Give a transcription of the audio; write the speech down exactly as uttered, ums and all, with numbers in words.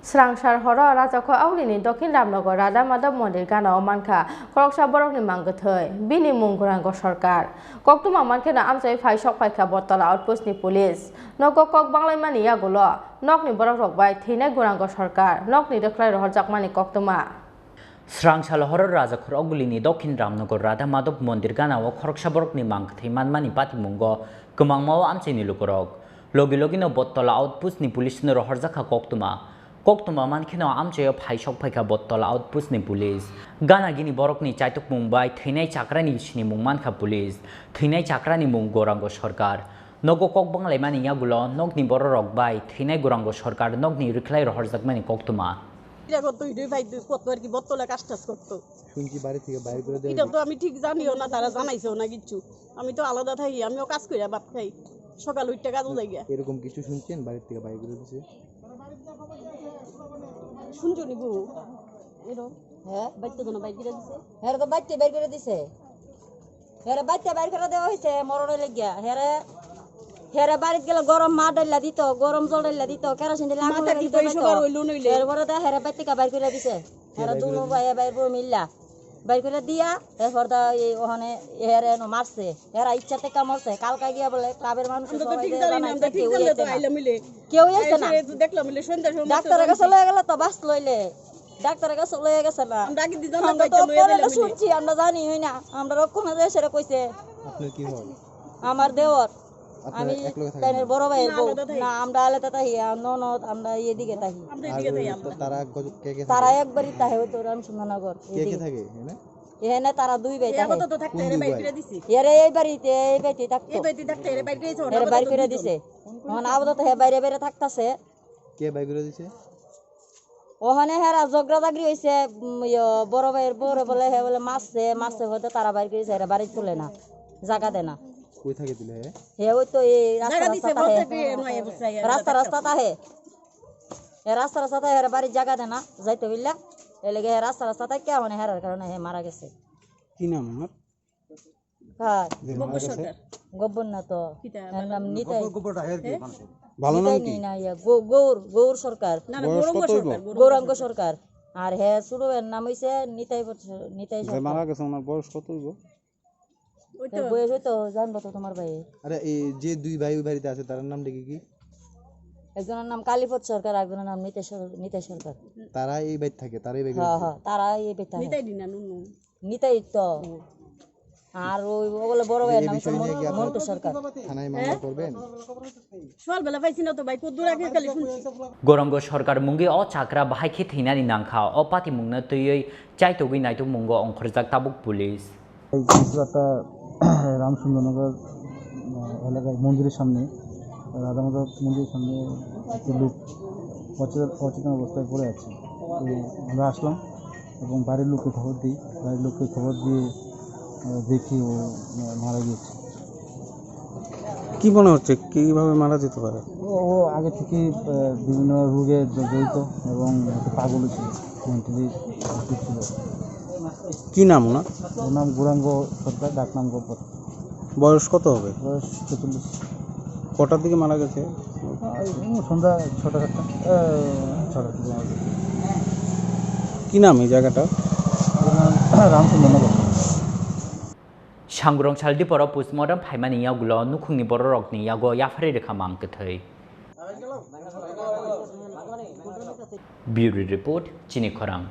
Srangsar horo Rajakhor Augulini Dokhin Ramnagar Radha Madhab Mondir gana o mankha khoroksa borokni mang kwthwi, bini mung Gaurango Sarkar. Koktwma mankheno amchai phai sok phaikha Bottola outpost ni police. Nogo kok banglaimani yagulo nokni borok rok bai thwinai Gaurango Sarkar, nokni rwkhlai rohorjakmani koktwma. Srangsal horo Rajakhor Augulini Dokhin Ramnagar Radha Madhab Mondir gana o khoroksa borokni mang kwthwi manmani patimungo kwmangma o amchaini lukurok. Logi logino Bottola outpost ni police no rohorjakha koktwma. Koktwma mankheno amchaio phai sok phaikha Bottola outpost ni police. Gana gini borokni chaitukmung bai thwinai chakrani sinimung mankha police. Thwinai chakrani mung Gaurango Sarkar. Nogo kok banglaimani yagulo nokni bororok bai thwinai Gaurango Sarkar nokni rwkhlai rohorjakmani koktwma. এটা করতো, ইডুই ভাই দুই করতো আর কি, বত্তলে কাজ টাজ করতো। শুনছি বাড়ি থেকে বাইর করে দেওয়া এটা হয়েছে। তো আমি ঠিক জানিও না, তারা জানাইছেও না কিচ্ছু। আমি তো আলাদা থাকি, আমিও কাজ করি, ভাত খাই, সকাল উঠতে কাজও যাই গিয়া। এরকম কিছু শুনছেন বাড়ি থেকে বাইর করে দিছে? শুনছো নি গো? এরকম, হ্যাঁ, বাইর তো কোনো বাইর করে দিছে। হ্যাঁ, তো বাইর তো বাইর করে দিছে। হেরে বাইতে বাইর করে দেওয়া হয়েছে মরণের লাগিয়া। হেরে, হেরে বাড়িত গেলে গরম মা ডাইলা দিত, গরম জল ডাইলা দিত, কেরোসিন ডাইলা আগুন মাথা লাগাই কি দিত, কই বাইতো। সুগার হইলো নইলে? এরপরে তো হেরে বাইতে কা বাইর করে দিছে। হেরে বাইর করে দুনো দিছে? ভাই বাইর বউ মিল্লা বাইর করে দিয়া, এরপর দা এই ওখানে হেরে নো মারছে। হেরা ইচ্ছা থেকে মরছে। কালকা গিয়া বলে ক্লাবের মানুষ আমরা তো সবাই ঠিক যে জানি না, জানাইছে, আমরা ঠিক কেউই জানলে আইছে তো না। আইলাম মিলে। কেউই আইছে না। এসে তো দেখলাম মিলে সন্ধ্যা সময় ডাক্তারের কাছে লয়ে গেলে তো বাস লইলে। ডাক্তারের কাছে লয়ে গেছে না। আমরা আগে দিতাম না, আমরা তো বাইতে লয়ে পরে গেলাম তো মিলে। শুনছি, আমরা জানি হই না। আমরা রক্ষণ যে সেটা কইছে। আপনার কি হয়? আমার দেওর। আপনারা আমি এক লগে থাকেন তাইনের না? বড় ভাইয়ের না, বউ। আলাদা থাকি। না, আমরা আলাদা থাকি, আর ননদ, আমরা এদিকে থাকি। আমরা আর এদিকে থাকি ওই আমরা। তো তারা গজ-, কে কে তারা থাকে? একবারই থাকে, ওই তো রামচন্দ্রনগর, কে কে এদিকে। থাকে এখানে? এখানে তারা দুই ভাই এ থাকে। আপাতত থাকতে কোন এরে দুই বাইর ভাই? করে দিছি। এরে এই বাড়িতে, এই বাড়িতে থাকতো। এই বাড়িতে থাকতে এরে বাইর করে দিছে, এরে বাইর আপাতত করে দুইজন। দিছে। এখন আপাতত হে বাইরে বাইরে থাকতাছে। কে বাইর করে দিছে? ওখানে হেরা ঝগড়া ঝাগড়ি হইছে, উম, ইয়ো, বড় ভাইয়ের বউরে বলে, হে বলে মারছে, মারছে হয়তো তারা বাইর করেছে, হেরা বাড়ি তুলে না, জায়গা দেয় না। কই থাকে দিলে হে? হে ওই তো এই রাস্তা জায়গা রাস্তা দিছে তাহে। বলতে কি নয় বুঝছে, ইয়ে রাস্তা রাস্তা তাহে। এ রাস্তা রাস্তা তাহে, হেরা বাড়ির জায়গা দেয় না, যাইতে বললা। এর লেগে হে রাস্তা রাস্তা থাকে, মানে হেরার কারণে হে মারা গেছে। কি নাম ওনার? কার? যে মারা গব্বর গেছে? সরকার। গব্বর না তো। কিতা এর নাম নিতাই। গব্বর, গব্বর ডাহের কি হ্যাঁ? মানুষ? ভালো নাম নিতাই কি? নি না, ইয়া, গৌ-, গৌর, গৌর সরকার। না, না, বয়স গৌরাঙ্গ কত হইব? সরকার, গৌরাঙ্গ গৌরাঙ্গ সরকার। সরকার। আর হে শুরু এর নাম হইছে নিতাই বৎস-, নিতাই যে সরকার। মারা গেছে ওনার বয়স কত হইব? ওই তো। এর বয়স হইতো জানবো তো তোমার ভাই। আরে এই যে দুই ভাই ওই বাড়িতে আছে তার নাম দেখি কি? একজনের নাম কালীপদ সরকার, একজনের নাম নিতাই সর-, নিতাই সরকার। তারা এই বাড়িতে থাকে, তারা এই বাড়িতে হ্যাঁ, থাকে? হ্যাঁ, তারা এই বাড়িতে থাকে। নিতাই দিনা নুনু। নিতাই তো। হুম। আর ওই ওগুলো বড় ভাইয়ের এই নাম বিষয় হচ্ছে নিয়ে কি মন-, আপনারা মন্টু সরকার। থানায় মামলা হ্যাঁ? করবেন? সকালবেলা পাইছি না তো ভাই, কত দূর আগে খালি শুনছি। Gaurango Sarkar mungwi o chakra bahai khe thwinani nangkha, o patimungno twiwi chaitogwi naitukmungo ongkhorjak tabuk police. এই কিছু একটা রামচন্দ্রনগর, আহ, এলাকার মন্দিরের সামনে, রাধামাধব মন্দিরের সামনে একটি লোক অচেতন, অচেতন অবস্থায় পড়ে আছে। তো আমরা আসলাম এবং বাড়ির লোককে খবর দিই। বাড়ির লোককে খবর দিয়ে, আহ, দেখি ও, আহ, মারা গিয়েছে। কি মনে হচ্ছে, কিভাবে মারা যেতে পারে? ও, ও আগে থেকে, আহ, বিভিন্ন রোগে জ-, জড়িত এবং একটু পাগলও ছিল, মেন্টালি অসুস্থ ছিল। কি নাম ওনার? ওর নাম গৌরাঙ্গ সরকার, ডাক নাম গব্বর। বয়স কত হবে? বয়স ছেচল্লিশ। কটার দিকে মারা গেছে? আহ, এই সন্ধ্যা ছটা সাতটা, আহ, ছটার দিকে মারা গেছে। কি নাম এই জায়গাটা? ওর নাম রামচন্দ্রনগর। Sangurong sal diporo postmortem phaimani yagulo nukhungni bororokni yago yapharwi rwkha mang kwthwi. Bureau report, Chini Khorang.